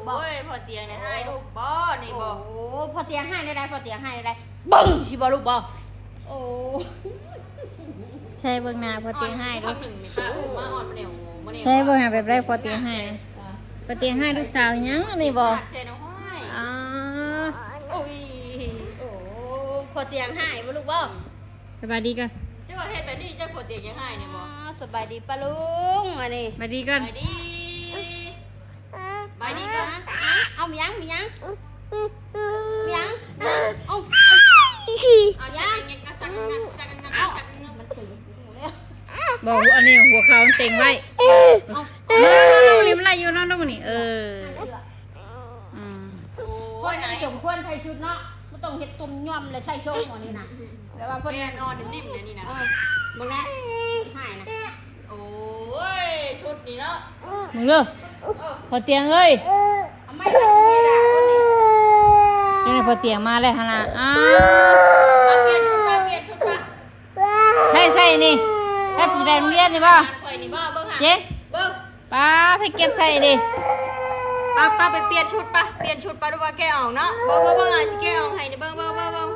ບໍ່? ໂອ້ຍ ພໍ່ຕຽງນີ້ຮ້າຍລູກບໍ່ນີ້ບໍ່? ໂອ້ ພໍ່ຕຽງຮ້າຍແນວໃດ? ພໍ່ຕຽງຮ້າຍແນວໃດ? ເບິ່ງຊິບໍ່ລູກບໍ່? ໂອ້ ໃສ່ເບິ່ງໜ້າພໍ່ຕຽງຮ້າຍດູ ໃສ່ເບິ່ງຫາແບບໃດພໍ່ຕຽງຮ້າຍ. ພໍ່ຕຽງຮ້າຍລູກສາວຫຍັງນີ້ບໍ່? ອາ ໂອ້ຍ ໂອ້ ພໍ່ຕຽງຮ້າຍບໍ່ລູກບໍ່? ສະບາຍດີກ່ອນ. ເຈົ້າວ່າເຮັດແບບນີ້ ເຈົ້າພໍ່ຕຽງຢາກຮ້າຍນີ້ບໍ່? ສະບາຍດີປ້າລຸງ ມານີ້ ສະບາຍດີກ່ອນ. ສະບາຍດີ ສະບາຍດີກ່ອນ. ເອົາ ມີຫຍັງ ມີຫຍັງ ມີຫຍັງ ເອົາ ເອົາ ເອົາຫຍັງ ເອົາ ມັນຖືກແລ້ວ. ບໍ່ ອັນນີ້ຫົວເຂົ່າມັນເຕັງໄວ້. ເອົາ ເອົາ ນີ້ມັນໄລ່ຢູ່ເນາະ ນີ້ ເອີ ອືມ ໂອ້ຍ ສົມຄວນໃສ່ຊຸດເນາະ ບໍ່ຕ້ອງເຮັດຕົ້ມຍຳ ແລະໃສ່ຊົງອັນນີ້ນະ ແບບວ່າເພິ່ນ ແມ່ນອ່ອນນິ້ມໆ ແນວນີ້ນະ. ເອີ ເບິ່ງແນ່ ຮ້າຍນະ. ໂອ້ຍ ຊຸດນີ້ເນາະ ເບິ່ງເດີ ພໍ່ຕຽງເອີຍ ຈັ່ງໃດພໍ່ຕຽງມາແລ້ວຫັ້ນນະ. ອ້າ ມາປ່ຽນຊຸດ ມາປ່ຽນຊຸດ ມາ ໃສ່ ໃສ່ນີ້ ໃສ່ໄປໂຮງຮຽນນີ້ບໍ່? ຂ້ອຍນີ້ບໍ່? ເບິ່ງຫາ ເຈັບ ເບິ່ງ ປ້າ ໄປເກັບໃສ່ເດ້. ໄປ ໄປ ໄປປ່ຽນຊຸດ ໄປ ປ່ຽນຊຸດ ໄປ ຫຼືວ່າແກະອອກເນາະ. ເບິ່ງ ເບິ່ງ ເບິ່ງ ອ້າຍຊິແກະອອກໃຫ້ເດີ ເບິ່ງ ເບິ່ງ ເບິ່ງ ເບິ່ງ.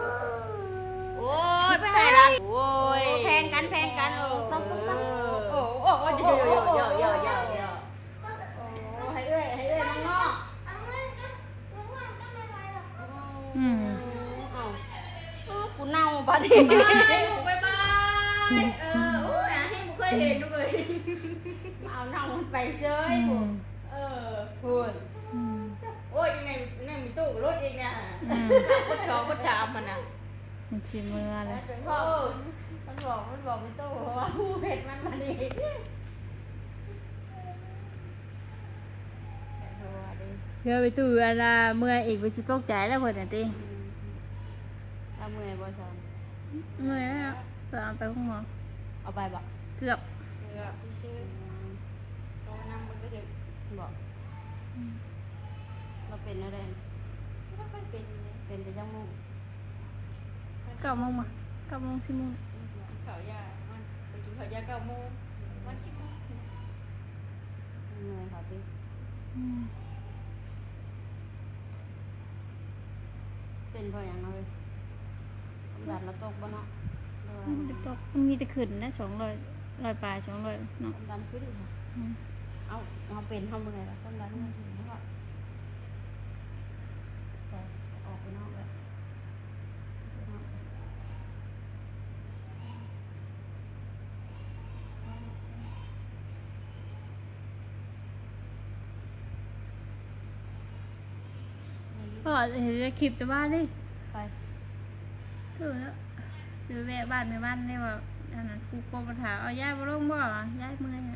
ໂອ້ຍ ໄປໃຫ້ລະ ໂອ້ຍ ແພງກັນ ແພງກັນ. ໂອ້ ໂອ້ ໂອ້ ໃຫ້ເອື້ອຍ ໃຫ້ເອື້ອຍນ້ອງເນາະ. ອືມ ເອົາ ເອີ ກູເນົ່າບາດນີ້ ບາຍບາຍ ເອີ ໂອ້ຍ ຫາແຮງບໍ່ເຄີຍເຫັນລູກເອີຍ ມາເອົານ້ອງມັນໄປເຊີຍ. ອືມ ເອີ ພຸ້ນ ອືມ ໂອ້ຍ ຍັງໄງ ຍັງມີຕູ້ລົດອີກນະ. ອືມ ບົດສອງ ບົດສາມຫັ້ນນະ ມັນຊິເມືອແລ້ວ. ເອີ ມັນບອກ ມັນບອກມີຕູ້ ເພາະວ່າເຮັດມັນມານີ້. ເພື່ອໄປຕູ້ອັນນ່າ ເມື່ອຍອີກ ເພິ່ນຊິຕົກໃຈແລ້ວເພິ່ນນະຕິ. ອືມ ລາວເມື່ອຍບໍ່ຊະ? ເມື່ອຍແລ້ວ ເພິ່ນເອົາໄປໂຮງໝໍ. ເອົາໄປບໍ່? ເກືອບ ເກືອບຊື່ໆ. ອືມ ໂຕນຳມັນກໍຖືກບໍ່? ອືມ ລາວເປັນແນວໃດ? ກໍບໍ່ຄ່ອຍເປັນເດ. ເປັນແຕ່ຈັກໂມງ? ເກົ້າໂມງບໍ່? ເກົ້າໂມງ ສິບໂມງ. ກິນເຂົ້າຢາ ມັນໄປກິນເຂົ້າຢາເກົ້າໂມງ ມັນສິບໂມງ. ເມື່ອຍເຂົາຕິ. ອືມ ເປັນເພາະຫຍັງເນາະເວີຍ? ຄວາມດັນລາວຕົກບໍ່ເນາະ? ບໍ່ໄດ້ຕົກ ມັນມີແຕ່ຂຶ້ນນະ ສອງຮ້ອຍ ຮ້ອຍປາຍ ສອງຮ້ອຍເນາະ. ຄວາມດັນຂຶ້ນ. ອືມ ເອົາ ເຮົາເປັນ ເຮົາເມື່ອຍແລ້ວ ຄວາມດັນມັນຂຶ້ນ. ອອກໄປນອກແລ້ວ. ພໍ້ເຫັນໃນຄລິບແຕ່ວ່ານີ້ ໄປ ຄືແລ້ວ ໄປແວະບ້ານແມ່ວັນນີ້ວ່າ ອັນນັ້ນ ຄູກົບມາຖາມ ເອົາ ຍ້າຍບໍ່ລົງບໍ່? ຍ້າຍເມື່ອຍ. ອືມ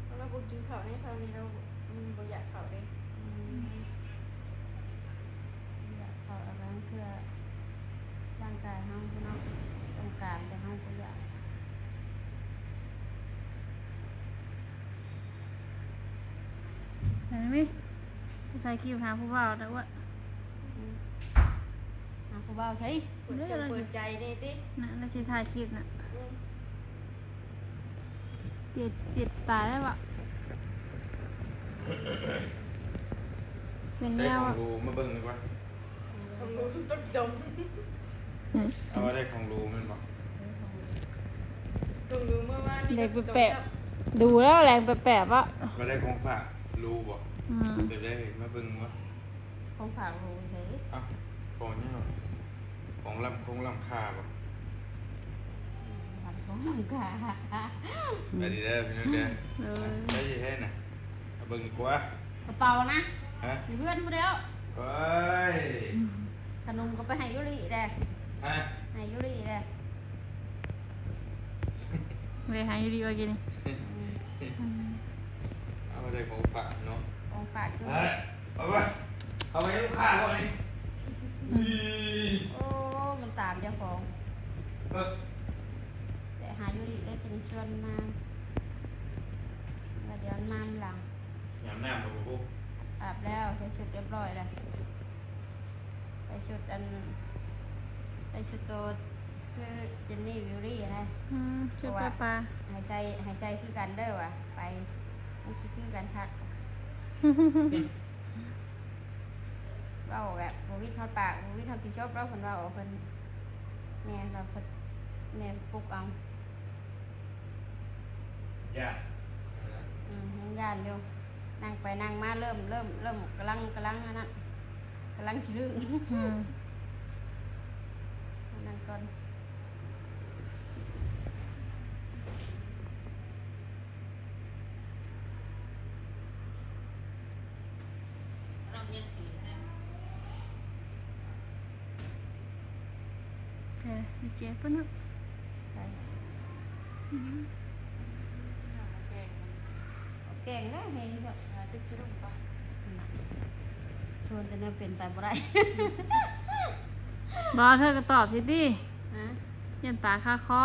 ເພາະລາວບໍ່ກິນເຂົ້າໃນເຊົ້ານີ້ ລາວ ມັນບໍ່ຢາກເຂົ້າເດ້. ອືມ ຢາກເຂົ້າ ລາງເທື່ອຮ່າງກາຍເຮົາເນາະ ຕ້ອງການ ແຕ່ເຮົາບໍ່ຢາກ. ເຫັນໄໝ? ຖ່າຍຄລິບຫາຜູ້ບ່າວນະ ອືມ ຫາຜູ້ບ່າວໃສ? ເປີດຈົງເປີດໃຈແດ່ຕິ. ນະ ລາວຊິຖ່າຍຄລິບນະ. ອືມ ປ່ຽນ ປ່ຽນສະໄຕລ໌ແລ້ວເບາະ. ເປັນແນວ ໃຊ້ຂອງຫຼູມາເບິ່ງດີກວ່າ. ຂອງຫຼູຕົກດົມ. ອືມ ເອົາໄດ້ຂອງຫຼູແມ່ນບໍ່? ຂອງຫຼູເມື່ອວານນີ້ ແບບແປບໆ ດູແລ້ວແລງແປບໆເບາະ. ບໍ່ໄດ້ຂອງຝາກຫຼູບໍ່? ອືມ ແບບໃດ ມາເບິ່ງວ່າ ຂອງຝາກຂອງໃຜ? ເອົ້າ ຂອງຫຍັງ? ຂອງລ້ຳຄົງລ້ຳຄ່າບໍ່? ຂອງລ້ຳຄ່າ. ໄປດີເດີພີ່ນ້ອງເດີ. ໂດຍ ໄປຊິແທ້ນະ ມາເບິ່ງດີກວ່າ. ກະເປົານະ? ຮະ? ຢູ່ເຮືອນຜູ້ດຽວ. ໂອ້ຍ ຂະໜົມກໍໄປໃຫ້ຢູລິແດ່. ຮະ? ໃຫ້ຢູລິແດ່. ບໍ່ໄດ້ໃຫ້ຢູ່ດີວ່າກິນນີ້. ອືມ ເອົາໄດ້ຂອງຝາກເນາະ ຂອງຝາກຢູ່. ເອົາໄປ ເອົາໄປລູກຄ້າບໍ່ນີ້? ໂອ້ ມັນຕາມເຈົ້າຂອງ. ເອີ ແຕ່ຫາຢູ່ດີໄດ້ເປັນຊວນມາ ວ່າດຽວມານຳຫຼັງ. ຍາມນ້ຳບໍ່? ອາບແລ້ວ ໃສ່ຊຸດຮຽບຮ້ອຍແລ້ວ. ໃສ່ຊຸດອັນ ໃສ່ຊຸດໂຕ ຄືເຈນນີ ບິວຕີ້ນະ. ອືມ ຊື່ປາປາ ໃຫ້ໃສ່ ໃຫ້ໃສ່ຄືກັນເດີວ່າ ໄປ ມັນຊິຄືກັນຄັກ. ເວົ້າແບບບໍ່ວິດຮອດປາກ ບໍ່ວິດຮອດກີ່ຈົບແລ້ວ ເພິ່ນເວົ້າ ເພິ່ນ ແມ່ເຮົາ ເພິ່ນ ແມ່ປຸກເອົາ. ຢ້ານ ອືມ ຍັງຢ້ານຢູ່ ນັ່ງໄປນັ່ງມາ ເລີ່ມ ເລີ່ມ ເລີ່ມກຳລັງ ກຳລັງອັນນັ້ນ ກຳລັງຊິລຶ້ງ. ອືມ ນັ່ງກ່ອນ. ເອີ ມີເຈັບປະເນາະ. ໄປ ອືມ ແກງນະ ແຮງເນາະ ຕຶກສະດຸ້ງປະ. ອືມ ຊວນແຕ່ແນວເປັນໄປບໍ່ໄດ້. ບໍ່ ເທີກໍຕອບຊິຕິ. ຮະ? ຢ້ານປາຄາຄໍ.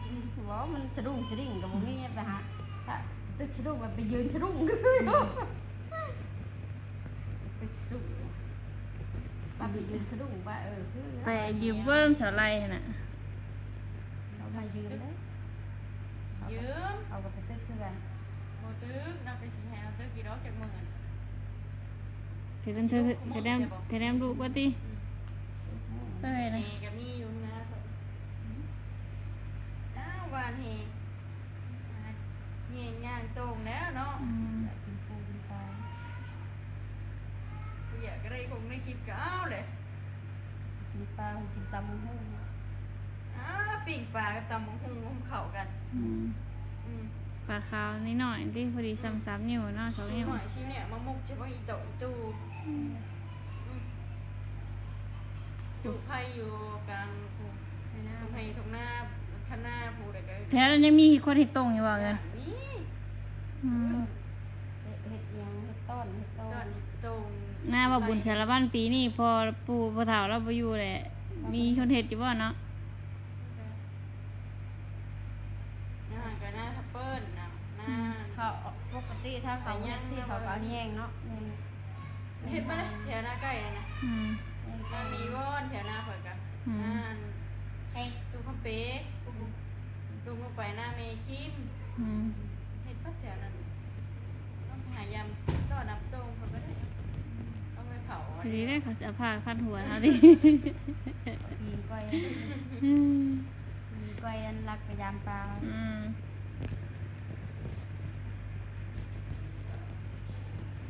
ອືມ ບໍ່ ມັນສະດຸ້ງສະດິ້ງກໍບໍ່ມີ ໄປຫາ ຕຶກສະດຸ້ງ ໄປຢືນສະດຸ້ງ ຕຶກສະດຸ້ງ ວ່າໄປຢືນສະດຸ້ງວ່າ ເອີ ຄື ໄປຢືມເວີ້ມສາວໄລຫັ້ນນະ. ເອົາມາຢືມເດີ ຢືມ ເອົາກັບໄປຕຶກເພື່ອນ. ບໍ່ຕຶກ ນາງກໍຊິໃຫ້ເອົາຕຶກຢູ່ດອກຈັກມື້. ໄປນຳ ໄປນຳ ໄປນຳລູກວ່າຕິ. ອືມ ເອີ ນະ ແມ່ກໍມີຢູ່ນະ. ອ້າວ ຫວານແຮງ ແຮງຍ່າງໂຕ່ງແລ້ວເນາະ. ອືມ ຢາກກິນປູກິນປາ ຢາກໄດ້ຄົງໃນຄລິບກໍເອົາແຫຼະ. ກິນປາ ກິນຕຳບັກຫຸ່ງ. ອ້າ ປີ້ງປາກັບຕຳບັກຫຸ່ງ ມັນເຂົ້າກັນ. ອືມ ອືມ ປາຂາວນ້ອຍໆຕິ ພໍດີ ອືມ ສ່ຳໆ ນິ້ວເນາະ ສອງນິ້ວ. ຊີ້ໜ້ອຍຊີ້ແນວ ມາໝົກຈະບໍ່ອີ່ໂຕະອີ່ຕູ. ອືມ ອືມ ຈູດໄຟຢູ່ກາງພູ ໃນທົ່ງໄຮ່ທົ່ງນາ ຄັນນາພູ ແລ້ວກໍ ແຖວນັ້ນຍັງມີຄົນເຮັດຕົງຢູ່ບໍ່? ຍັງມີ. ອືມ ເຮັດ ເຮັດຫຍັງ ເຮັດຕ້ອນ ເຮັດຕ້ອນ ເຮັດຕົ້ນ. ນາວ່າບຸນສາລະວັນປີນີ້ ພໍ່ປູ່ພໍ່ເຖົ້າລາວບໍ່ຢູ່ແຫຼະ ມີຄົນເຮັດຢູ່ບໍ່ເນາະ? ນາກໍນາທັບເປີ້ນນະ ນາ ອືມ ເຂົາປົກກະຕິທາງເຂົາເຮັດທີ່ເຂົາກໍແຍງເນາະ. ອືມ ເຮັດມາເລີຍ ແຖວນາໄກ່ຫັ້ນນະ. ອືມ ນາມີວອນແຖວນາຂ້ອຍກະ ອືມ ນາຕູ້ຄຳເປ ລົງ ລົງໄປນາແມ່ຄິມ. ອືມ ເຮັດເບິດແຖວນັ້ນ ຕ້ອງຫາຢາມຕໍ່ນຳໂຕ່ງເຂົາກໍໄດ້ ຕ້ອງໄປເຜົາເອົາ. ດີເດ້ ເຂົາຊິເອົາຜ້າພັນຫົວເຮົາຕິ. ມີກ້ອຍ ອືມ ມີກ້ອຍອັນລັກໄປຢາມປາ. ອືມ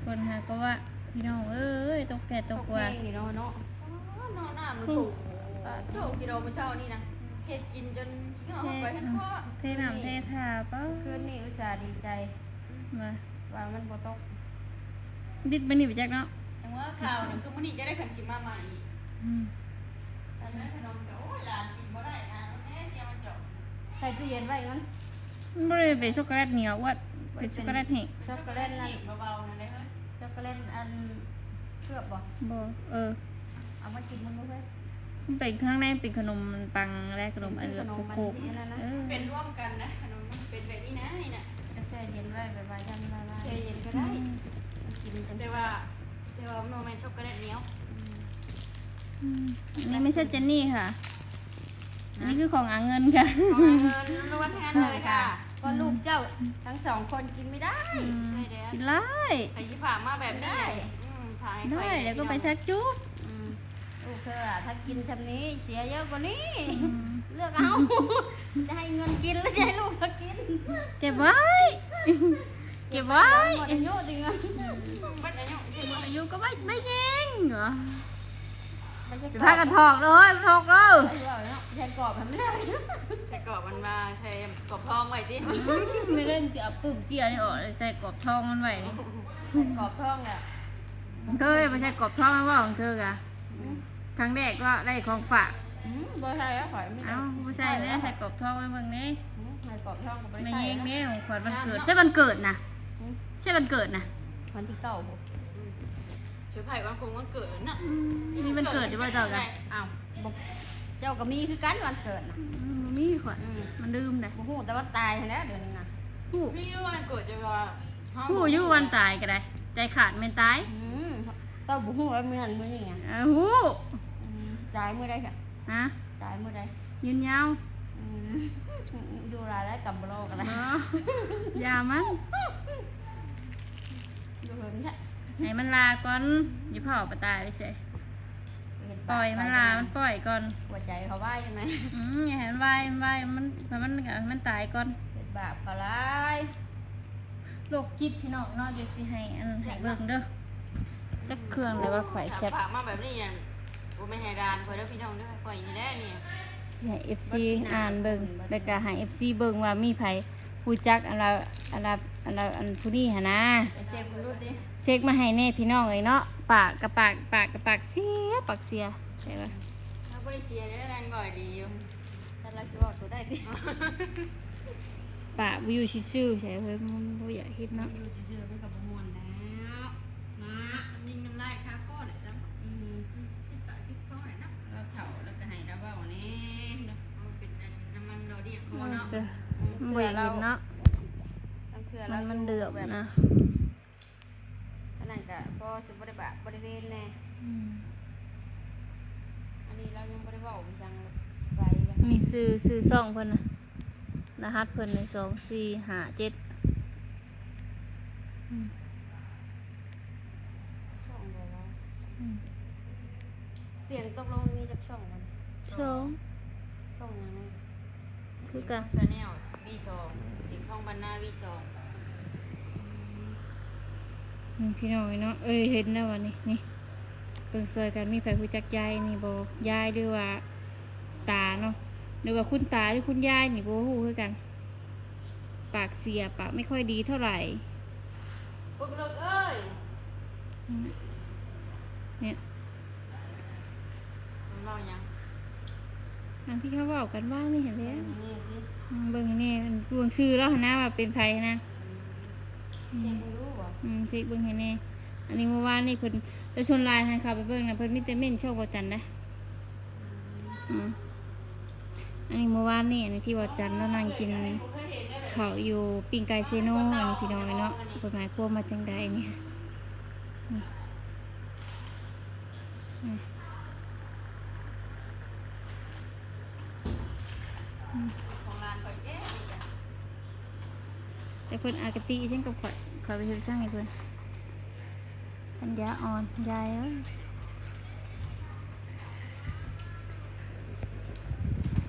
ຝົນຫາກໍວ່າ ພີ່ນ້ອງເອີຍ ຕົກແທ້ຕົກວ່າ ຕົກແຮງນີ້ເນາະ ເນາະ. ອໍ ເນາະ ນ້ຳມັນ ໂອ້ ໂຕ ໂຕ ກິໂລມື້ເຊົ້ານີ້ນະ ເຮັດກິນຈົນເຫື່ອອອກໄປທັງຄອ ເທນ້ຳເທທ່າ. ປາ ຄືນນີ້ອຸດສ່າດີໃຈ ອືມ ວ່າ ວ່າມັນບໍ່ຕົກ. ບິດມື້ນີ້ໄປຈັກເນາະ ຈັ່ງວ່າຂ່າວນີ້ ຄືມື້ນີ້ຈະໄດ້ເພິ່ນຊິມາໃໝ່ອີກ. ອືມ ອັນນັ້ນຂະໜົມກໍ ໂອ້ຍ ຫຼານກິນບໍ່ໄດ້ນະ ແມ່ຊິເອົາມາຈອກ. ໃສ່ຕູ້ເຢັນໄວ້ມັນ ມັນບໍ່ໄດ້ເປັນຊັອກໂກແລັດໜຽວອວດ ເປັນຊັອກໂກແລັດແຫ້ງ. ຊັອກໂກແລັດນັ້ນ ເບົາໆ ນັ້ນເດ້ເຮີ້ຍ. ຊັອກໂກແລັດອັນເກືອບບໍ່? ບໍ່ ເອີ ເອົາມາກິນເບິ່ງດູເຮີ້ຍ. ມັນເປັນ ຂ້າງໃນເປັນຂະໜົມປັງແລະ ຂະໜົມອັນ ເປັນຂະໜົມອັນ ໂຄກ ອັນນັ້ນນະ. ເອີ ເປັນລວມກັນນະ ຂະໜົມມັນເປັນແບບນີ້ນະ ນະ ກໍແຊ່ເຢັນໄວ້ ແບບວ່າຢ້ານລະລາຍ ແຊ່ເຢັນກໍໄດ້. ອືມ ກິນກັນ ແຕ່ວ່າ ແຕ່ວ່າມັນບໍ່ແມ່ນຊັອກໂກແລັດໜຽວ. ອືມ ອືມ ອັນນີ້ໄມ່ໃຊ່ເຈນນີ້ຄ່ະ. ອັນນີ້ຄືຂອງອາເງິນຄ່ະ ຂອງອາເງິນລ້ວນທັງນັ້ນເລີຍຄ່ະ. ກໍລູກເຈົ້າທັງສອງຄົນກິນໄມ່ໄດ້. ອືມ ກິນຫຼາຍ ໃຜຊິຝາກມາແບບນີ້. ອືມ ຝາກໃຫ້ຂ້ອຍໄດ້ ແລ້ວກໍໄປສັກຈຸບ. ອືມ ລູກເທື່ອຖ້າກິນຊ່ຳນີ້ເສຍເຢີກວ່ານີ້. ອືມ ເລືອກເອົາ ຈະໃຫ້ເງິນກິນ ຫຼື ຈະໃຫ້ລູກເຂົາກິນ. ເກັບໄວ້ ເກັບໄວ້ ໝົດອາຍຸຕິເງິນ. ອືມ ໝົດອາຍຸ ໝົດອາຍຸກໍໄວ້ ໄວ້ແຍ່ງເນາະ. ພາກັນຖອກເດີ ຖອກເດີ. ໃສ່ກອບໃຫ້ມັນໄດ້ ໃສ່ກອບມັນມາ ໃສ່ກອບທອງໄວ້ຕິ. ອືມ ແມ່ເຫຼັ້ນຊິເອົາປຶ້ມເຈ້ຍນີ້ອອກ ໃສ່ກອບທອງມັນໄວ້ນີ້. ໃສ່ກອບທອງແລ້ວ ຂອງເທີເດ້ ບໍ່ໃສ່ກອບທອງແລ້ວບໍ່ ຂອງເທີກະ. ອືມ ຄັ້ງແລກກໍໄດ້ຂອງຝາກ. ອືມ ບໍ່ໃສ່ແລ້ວຂ້ອຍ. ເອົ້າ ບໍ່ໃສ່ແລ້ວ ໃສ່ກອບທອງໄວ້ເບິ່ງແດ່. ອືມ ໃສ່ກອບທອງກໍບໍ່ໄດ້ໃສ່. ແມ່ແຍງເດ້ ຂອງຂວັນວັນເກີດ ໃສ່ວັນເກີດນະ. ອືມ ໃສ່ວັນເກີດນະ ວັນທີເກົ້າພຸ້ນ. ອືມ ເຊີໄພວັນຄົງວັນເກີດນະ. ອືມ ມີວັນເກີດຢູ່ບໍ່ເຈົ້າກະ? ອ້າວ ບໍ່ ເຈົ້າກໍມີຄືກັນວັນເກີດນະ. ອືມ ບໍ່ມີຂ້ອຍ. ອືມ ມັນລືມເດ້ ບໍ່ຮູ້ແຕ່ວັນຕາຍຫັ້ນແຫຼະ ດຽວນີ້ນະ. ຮູ້ ມີຢູ່ວັນເກີດ ແຕ່ວ່າ ຮູ້ຢູ່ວັນຕາຍກໍໄດ້ ໃຈຂາດແມ່ນຕາຍ. ອືມ ເຈົ້າບໍ່ຮູ້ວ່າມື້ນັ້ນມື້ນີ້ຫຍັງ. ເອີ ຮູ້. ອືມ ຕາຍມື້ໃດຊະ? ຮະ? ຕາຍມື້ໃດ? ຍືນຍາວ. ອືມ ຢູ່ຫຼາຍແລ້ວກຳບໍ່ລໍກັນນະ. ເນາະ ຢ່າມັນ ຢູ່ເຫິງແທ້. ໃຫ້ມັນລາກ່ອນ ຢ່າເຜົາປະຕາຍເດ້. ເຮັດບາບ ປ່ອຍມັນລາ ມັນປ່ອຍກ່ອນ. ຫົວໃຈເຂົາວາຍຈັ່ງໃດ? ອືມ ຢ່າໃຫ້ມັນວາຍ ມັນວາຍ ມັນ ໃຫ້ມັນ ໃຫ້ມັນຕາຍກ່ອນ. ເຮັດບາບເຂົາຫຼາຍ. ໂລກຈິດພີ່ນ້ອງເນາະ. ດຽວຊິໃຫ້ອັນ ໃຫ້ເບິ່ງເດີ. ຈັກເຄື່ອງແລ້ວວ່າຂ້ອຍແຄັບ ຝາກມາແບບນີ້ ບໍ່ແມ່ນໃຫ້ດ່ານຂ້ອຍເດີພີ່ນ້ອງເດີ. ຂ້ອຍນີ້ແຫຼະນີ້ ຊິໃຫ້ເອັຟຊີອ່ານເບິ່ງ ແລ້ວກະໃຫ້ເອັຟຊີເບິ່ງວ່າມີໃຜຮູ້ຈັກອັນລະ ອັນລະ ອັນລະ ອັນຜູ້ນີ້ຫັ້ນນາ. ເຊັກມາໃຫ້ແດ່ພີ່ນ້ອງເອີຍເນາະ. ປາກກະປາກ ປາກກະປາກເສຍ ປາກເສຍ ໃຊ່ປະ? ເຮົາບໍ່ໄດ້ເສຍເດ້ ນາງກ້ອຍດີຢູ່. ແຕ່ລາວຊິເວົ້າໂຕໄດ້ຕິ? ປາກບໍ່ຢູ່ຊື່ໆ ໃຊ່ເພິ່ນ ມັນບໍ່ຢາກເຮັດເນາະ. ຢູ່ຊື່ໆ ມັນກໍບໍ່ມ່ວນແລ້ວນະ. ຍິງນ້ຳລາຍຄາຄໍແຫຼະຊ້ຳ. ອືມ ຕິດປາກຕິດຄໍແຫຼະເນາະ. ລາວເຖົ້າລາວກໍໃຫ້ລາວເວົ້າແດ່. ເອົາເປັນອັນນ້ຳມັນຫຼໍ່ລ້ຽງຄໍເນາະ. ເອີ ອືມ ບໍ່ຢາກເຫັນເນາະ. ບາງເທື່ອລາວ ມັນເດືອບນະ. ອັນນັ້ນກະພໍຊິບໍ່ໄດ້ບາກບໍລິເວນແດ່. ອືມ ອັນນີ້ລາວຍັງບໍ່ໄດ້ເວົ້າອີ່ຫຍັງໄປ. ນີ້ຊື່ ຊື່ຊ່ອງເພິ່ນນະ ລະຫັດເພິ່ນນີ້ ສອງສີ່ຫ້າເຈັດ. ອືມ ຊ່ອງໃດວະ? ອືມ ຕຽງຕົກລົງມີຈັກຊ່ອງບັດນີ້? ສອງ. ຊ່ອງຫຍັງແດ່? ຄືກັນ Channel ວີສອງ ເດັກທ້ອງບ້ານນາ ວີສອງ. ອືມ ພີ່ນ້ອງເອີຍເນາະ ເອີຍ ເຫັນແລ້ວວ່ານີ້ ນີ້ ເບິ່ງຊ່ອຍກັນ. ມີໃຜຮູ້ຈັກຍາຍນີ້ບໍ່? ຍາຍ ຫຼືວ່າຕາເນາະ ຫຼືວ່າຄຸນຕາ ຫຼືຄຸນຍາຍນີ້ ບໍ່ຮູ້ຄືກັນ. ປາກເສຍ ປາກໄມ່ຄ່ອຍດີເທົ່າໃດ. ປຶກເລິກເອີຍ ອືມ ນີ້ ມັນເວົ້າຫຍັງ? ອັນທີ່ເຂົາເວົ້າກັນວ່ານີ້ຫັ້ນແຫຼະ. ເບິ່ງໃຫ້ແດ່ຕິ? ອືມ ເບິ່ງໃຫ້ແດ່ ອັນ ເບິ່ງຊື່ລາວຫັ້ນນະ ວ່າເປັນໃຜຫັ້ນນະ. ອືມ ອືມ ເຊັກເບິ່ງໃຫ້ແດ່. ອັນນີ້ມື້ວານນີ້ເພິ່ນ ແຕ່ສ່ວນຫຼາຍຫັ້ນເຂົ້າໄປເບິ່ງນະ ເພິ່ນມີແຕ່ເມັ້ນຊ່ອງບໍ່ຈັນໄດ໋. ອືມ ອັນນີ້ມື້ວານນີ້ ອັນທີ່ວ່າຈັນລາວນັ່ງກິນເຂົ້າຢູ່ປີ້ງໄກ່ເຊໂນ ອັນນີ້ພີ່ນ້ອງເອີຍເນາະ ເພິ່ນໝາຍຄວາມວ່າຈັ່ງໃດນີ້ ນີ້ ນີ້ ອືມ ຂອງຫຼານຂ້ອຍແທ້ນີ້ກະ ແຕ່ເພິ່ນອະຄະຕິຫຍັງກັບຂ້ອຍ ຂ້ອຍໄປເຮັດຫຍັງໃຫ້ເພິ່ນ. ປັນຍາອ່ອນ ຍາຍເອີຍ.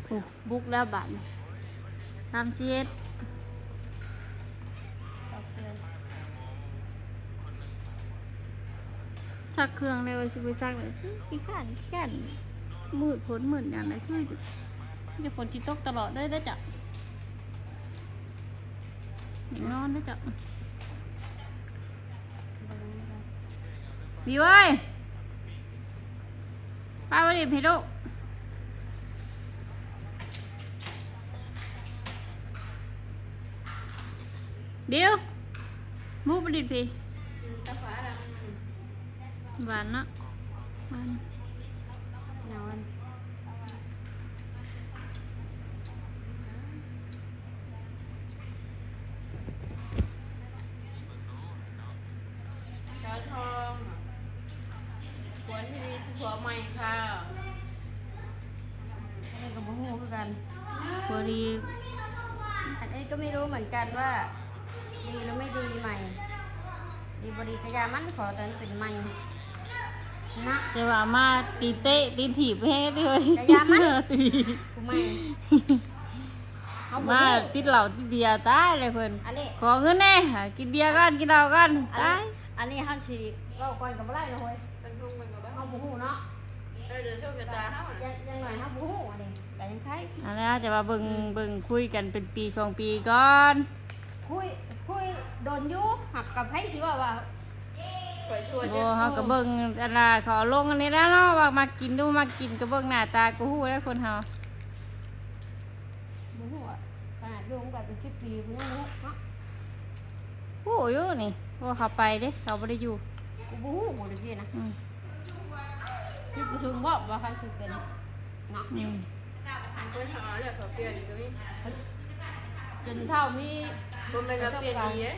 ໂອ້ ບຸກແລ້ວບາດນີ້ ສາມສິບເອັດ ຊັກເຄື່ອງແລ້ວ ຊິໄປຊັກແລ້ວ ຂີ້ຄ້ານ ຂີ້ຄ້ານ ມືດຝົນມືດຫຍັງແຫຼະ ຄື ມີແຕ່ຝົນຊິຕົກຕະຫຼອດເລີຍເດີເຈົ້າ ນອນເດີເຈົ້າ. ບິວເອີຍ ປ້າບໍ່ໄດ້ເຮັດລູກ ບິວ ໝູບໍ່ໄດ້ເຮັດ ຫວານເນາະ ຫວານ. ສາວທອງ ຜົວທີ່ດີຄືຜົວໃໝ່ຄ່ະ. ອັນນີ້ກໍບໍ່ຮູ້ຄືກັນ ຜົວດີ ອັນນີ້ກໍໄມ່ຮູ້ເໝືອນກັນວ່າດີຫຼືໄມ່ດີໃໝ່. ດີບໍ່ດີກະຢ່າມັນ ຂໍແຕ່ມັນເປັນໃໝ່ນະ. ແຕ່ວ່າມາຕີເຕະຕີຖີບແຮງຕິເຮີຍ ກະຢ່າມັນ ຜູ້ໃໝ່ ເຮົາບໍ່ຮູ້ ມາຕິດເຫຼົ້າຕິດເບຍຕາຍເລີຍເພິ່ນ. ອັນນີ້ ຂໍເງິນແດ່ ກິນເບຍກ່ອນ ກິນເຫຼົ້າກ່ອນ ຕາຍ. ອັນນີ້ ອັນນີ້ເຮົາຊິເວົ້າກ່ອນກໍບໍ່ໄດ້ລະເຮີຍ ເຮົາບໍ່ຮູ້ເນາະ ເອີ ດວງໂຊກຊະຕາເຮົານະ ຢ່າງ ຢ່າງໜ້ອຍເຮົາບໍ່ຮູ້ ອັນນີ້ກະຍັງໄຄ. ອັນນັ້ນຈະວ່າເບິ່ງ ເບິ່ງຄຸຍກັນເປັນປີສອງປີກ່ອນ. ຄຸຍ ຄຸຍດົນຢູ່ ຫາກກັບໃຜຊິເວົ້າວ່າ ໂອ້ ເຮົາກໍເບິ່ງອັນລະ ເຂົາເອົາລົງອັນນີ້ແລ້ວເນາະ ວ່າມັກກິນບໍ່ມັກກິນ ກໍເບິ່ງໜ້າຕາກໍຮູ້ແລ້ວຄົນເຮົາ. ບໍ່ຮູ້ອະ ຂະໜາດຢູ່ນຳກັນເປັນສິບປີກໍຍັງບໍ່ຮູ້ເນາະ. ຮູ້ຢູ່ນີ້ ເພາະວ່າເຂົາໄປເດ້ ເຂົາບໍ່ໄດ້ຢູ່ ກໍບໍ່ຮູ້ໝົດເດ້ນະ. ອືມ ຄິດບໍ່ເຖິງບໍ່ວ່າໃຜຊິເປັນເນາະ. ອືມ ຄົນເຮົາເລືອກເຂົາປ່ຽນກໍມີ ຈົນເຖົ້າມີ ບໍ່ແມ່ນວ່າປ່ຽນດີເດ້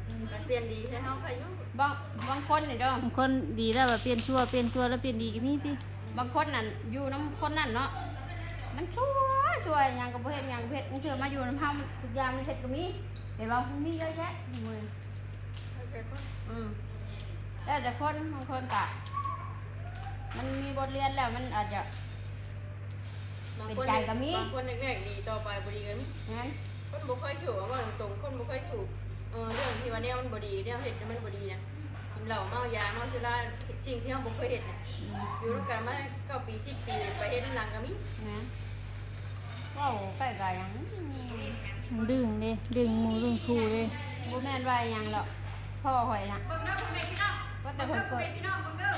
ອືມ ມັນປ່ຽນດີໃຫ້ເຮົາໃຄຢູ່. ບາງ ບາງຄົນນີ້ເດີ ບາງຄົນດີແລ້ວວ່າປ່ຽນຊົ່ວ ປ່ຽນຊົ່ວແລ້ວປ່ຽນດີກໍມີຕິ. ບາງຄົນນັ້ນຢູ່ນຳຄົນນັ້ນເນາະ ມັນຊວຍ ຊວຍ ຫຍັງກໍບໍ່ເຮັດ ຫຍັງກໍບໍ່ເຮັດ ບາງເທື່ອມາຢູ່ນຳເຮົາ ມັນທຸກຢ່າງມັນເຮັດກໍມີ ເຫັນບໍ່ ມັນມີເຍອະແຍະຢູ່ມື້ນີ້. ອືມ ແລ້ວແຕ່ຄົນ ບາງຄົນກະ ມັນມີບົດຮຽນແລ້ວ ມັນອາດຈະ ເປັນໃຈກໍມີ ບາງຄົນແລກໆດີ ຕໍ່ໄປບໍ່ດີກໍມີ. ແມ່ນ ຄົນບໍ່ຄ່ອຍສູ້ ເວົ້າຕົງໆ ຄົນບໍ່ຄ່ອຍສູ້ ເອີ ເລື່ອງທີ່ວ່າແນວມັນບໍ່ດີ ແນວເຮັດທີ່ມັນບໍ່ດີນະ ກິນເຫຼົ້າ ເມົາຢາ ເມົາສຸລາ ສິ່ງທີ່ເຮົາບໍ່ເຄີຍເຮັດນະ ອືມ ຢູ່ນຳກັນມາເກົ້າປີ ສິບປີ ໄປເຮັດນຳຫຼັງກໍມີ. ແມ່ນ ເວົ້າໄປກໍຫຍັງ ດຶງເດ້ ດຶງໝູ່ດຶງຄູ່ເດ້. ບໍ່ແມ່ນວ່າຫຍັງດອກ ພໍ່ຂ້ອຍນະ ເບິ່ງເດີພໍ່ແມ່ພີ່ນ້ອງ ວ່າແຕ່ຂ້ອຍເກີດ ພີ່ນ້ອງເບິ່ງເດີ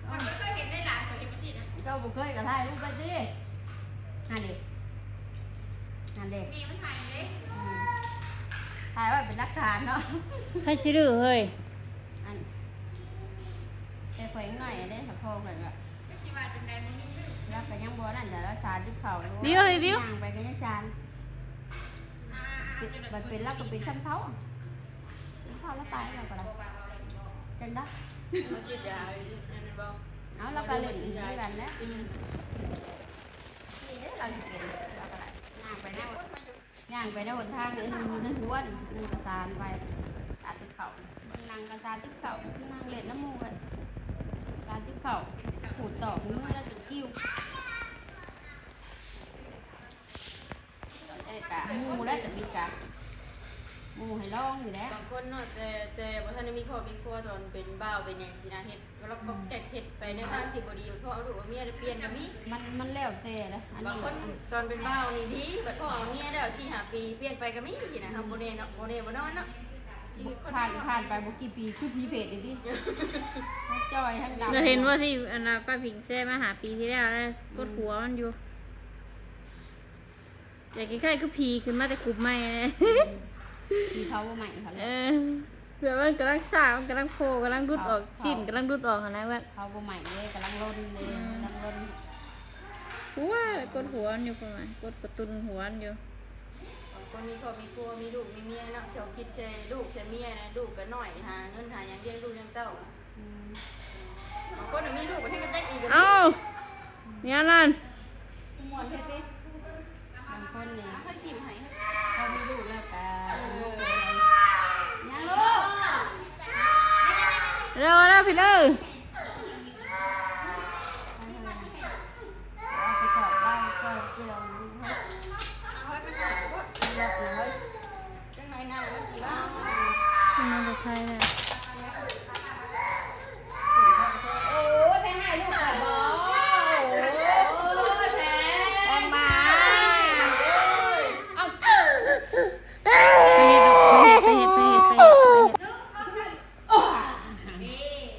ຂ້ອຍບໍ່ເຄີຍເຫັນໃນຫຼານຂ້ອຍເຮັດຈັ່ງຊີ້ນະ. ເຈົ້າບໍ່ເຄີຍກໍຖ່າຍຮູບໄວ້ຕິ ຫັ້ນເດ້ ຫັ້ນເດ້ ແມ່ມັນຖ່າຍເດ້ ອືມ ຖ່າຍໄວ້ເປັນຫຼັກຖານເນາະ. ໃຜຊິດື້ເຮີ້ຍ ອັນ ແຕ່ຂ້ອຍຍັງນ້ອຍເດ້ ຖ້າພໍ່ຂ້ອຍກໍ ລາວກໍຍັງບໍ່ນັ້ນ ລາວຊານຕິດເຂົ້າຢູ່ ບິວເຮີ້ຍ ບິວ ຍ່າງໄປກໍຍັງຊານ ບັດເປັນລາວກໍເປັນຊຳເທົາ ເປັນເທົາລາວຕາຍລາວກໍໄດ້ ຈັ່ງໃດ ເຮົາກິນຢາ ອັນນັ້ນບໍ່ ເອົາ ລາວກໍຫຼິ້ນຄືກັນແຫຼະ ອືມ ນີ້ເດ້ ລາວຊິເປັນ ລາວກໍໄດ້ ຍ່າງໄປແນວ ຍ່າງໄປໃນຫົນທາງນີ້ ໜຶ່ງຢູ່ໃນຫົວ ໜຶ່ງກະສານໄປ ຕາຕິບເຂົ້າ ເບິ່ງໜັງກະສານຕິບເຂົ້າ ນັ່ງເລ່ນນຳໝູ່ ຕາຕິບເຂົ້າ ຂູດຕອກມືລະຈົນຄິວ ເອີ ກະໝູ່ແຫຼະ ສະບິດກະໝູ່ໃຫ້ລອງຢູ່ແຫຼະ. ບາງຄົນເນາະ ແຕ່ ແຕ່ບໍ່ທັນໄດ້ມີຄອບມີຄົວ ຕອນເປັນບ່າວເປັນຫຍັງຊີ້ນະ ເຮັດ ກໍລັກກໍແກັກເຮັດໄປໃນທາງທີ່ບໍ່ດີ ພໍເອົາລູກເອົາເມຍໄດ້ປ່ຽນກໍມີ ມັນ ມັນແລ້ວແຕ່ລະ ອັນນີ້ ບາງຄົນຕອນເປັນບ່າວນີ້ດີ ບັດພໍເອົາເມຍແລ້ວສີ່ຫ້າປີປ່ຽນໄປກໍມີຊີ້ນະ ເຮົາບໍ່ແນ່ເນາະ ບໍ່ແນ່ບໍ່ນອນເນາະ ຊີວິດຄົນ ຜ່ານ ຜ່ານໄປບໍ່ກີ່ປີຄືຜີເຜດນີ້ຕິ ທັງຈ່ອຍທັງດຳ ກໍເຫັນວ່າທີ່ອັນນ່າປ້າຜິງແຊມາຫ້າປີທີ່ແລ້ວນະ ອືມ ກົດຫົວມັນຢູ່ ແຕ່ຄ້າຍໆຄືຜີຂຶ້ນມາແຕ່ຄຸບໃໝ່ ອືມ ຜີເຜົາບໍ່ໄໝ້ເຂົາແຫຼະ ເອີ ແບບວ່າມັນກຳລັງສ້າງ ມັນກຳລັງໂຜ່ ກຳລັງຫຼຸດອອກ ເຂົາ ຊີ້ນກຳລັງຫຼຸດອອກຫັ້ນນະ ເຂົາບໍ່ໄໝ້ເດ້ ກຳລັງລົນເດ້ ອືມ ກຳລັງລົນ ຫົວ ກົດຫົວມັນຢູ່ ປະມານ ກົດກະຕຸ້ນຫົວມັນຢູ່. ບາງຄົນມີຄອບມີຄົວ ມີລູກມີເມຍເນາະ ເຈົ້າຄິດໃສ່ລູກໃສ່ເມຍນະ ລູກກໍນ້ອຍ ຫາເງິນຫາຫຍັງລ້ຽງລູກລ້ຽງເຕົ້າ ອືມ ບາງຄົນມີລູກ ປະເທດກໍແຕກອີກກໍມີ ເອົ້າ ແນວນັ້ນ ມ່ວນແທ້ຕິ ບາງຄົນນີ້ ເອົາໃຫ້ຖິ້ມໃຫ້ ພໍມີລູກແລ້ວກໍ ເອີ ຍັງລູກ ເອົາແລ້ວພີ່ເອີຍ ເອົາໄປກອດໄວ້ ເອົາໄປກອດໄວ້ ເອົາໄວ້ໄປກອດໄວ້ ເອົາໄວ້ໄປກອດໄວ້ ຈັ່ງໃດນະ ມັນຊິວ່າ ມັນບໍ່ໄຄແລ້ວ ໂອ້ຍ ໄປຫາລູກກ່ອນບໍ ໂອ້ຍ ແພງ ແພງມາ ເອົ້າ ໄປເຮັດລູກ ໄປເຮັດ ໄປເຮັດ ໄປເຮັດ ໄປເຮັດ ໂອ້ຍ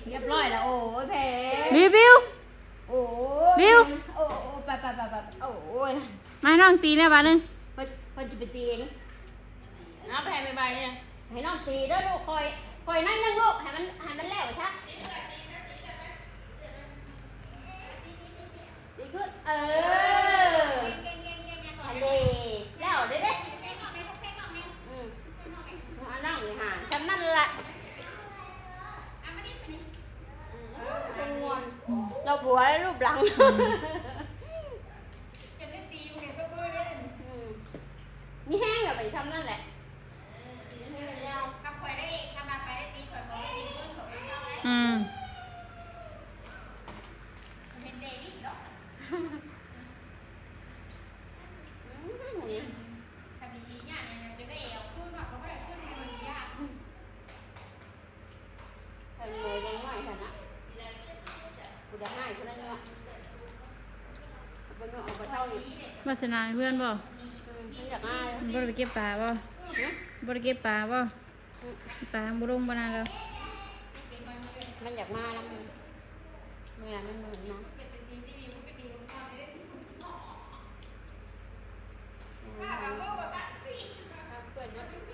ຮຽບຮ້ອຍລະ ໂອ້ຍ ແພງ ບິວ ບິວ ໂອ້ຍ ບິວ ໂອ້ຍ ໂອ້ຍ ໄປ ໄປ ໄປ ໄປ ໂອ້ຍ ມາ ນ້ອງຕີແນ່ບາດໜຶ່ງ ເພິ່ນ ເພິ່ນຊິໄປຕີເອງ ເອົາໄປໃຫ້ບາຍໆນີ້ ໃຫ້ນ້ອງຕີເດີລູກ ຄ່ອຍ ຄ່ອຍໜ້ອຍໜຶ່ງລູກ ໃຫ້ມັນ ໃຫ້ມັນແລ້ວຊະ ດີຂຶ້ນ ເອີ ເກັ່ງໆໆໆ ອັນນີ້ ແລ້ວເດ້ ອືມ ເອົານ້ອງນີ້ຫາ ຊ່ຳນັ້ນລະ ເອີ ເພິ່ນມ່ວນ ລາວຜົວແລ້ວຮູບຫຼັງ ອືມ ຈະໄດ້ຕີຢູ່ໃນຕົບມືເດ້ ອືມ ມີແຮງລະໄປ ຊ່ຳນັ້ນແຫຼະ ອືມ ເຫັນເດວິດເນາະ ອືມ ຖ້າໄປສີຍາກຫຍັງ ຈະໄດ້ເອົາຄືນເນາະ ກໍບໍ່ໄດ້ຄືນ ມັນຊິຍາກ ເພິ່ນເລີຍຍັງນ້ອຍຊັ້ນນະ ຜູ້ໃດຮ້າຍຜູ້ນັ້ນເນາະ ເບິ່ງເນາະ ເອົາປາເຊົານີ້ ວາສະໜາເພື່ອນບໍ່? ອືມ ມັນຢາກອາຍ ບໍ່ໄດ້ໄປເກັບປາບໍ່? ຫຶ? ບໍ່ໄດ້ເກັບປາບໍ່? ອືມ ປາຍັງບໍ່ລົງບໍ່ນາແລ້ວ ມັນຢາກມານຳ ເມື່ອມັນມາ ເພິ່ນ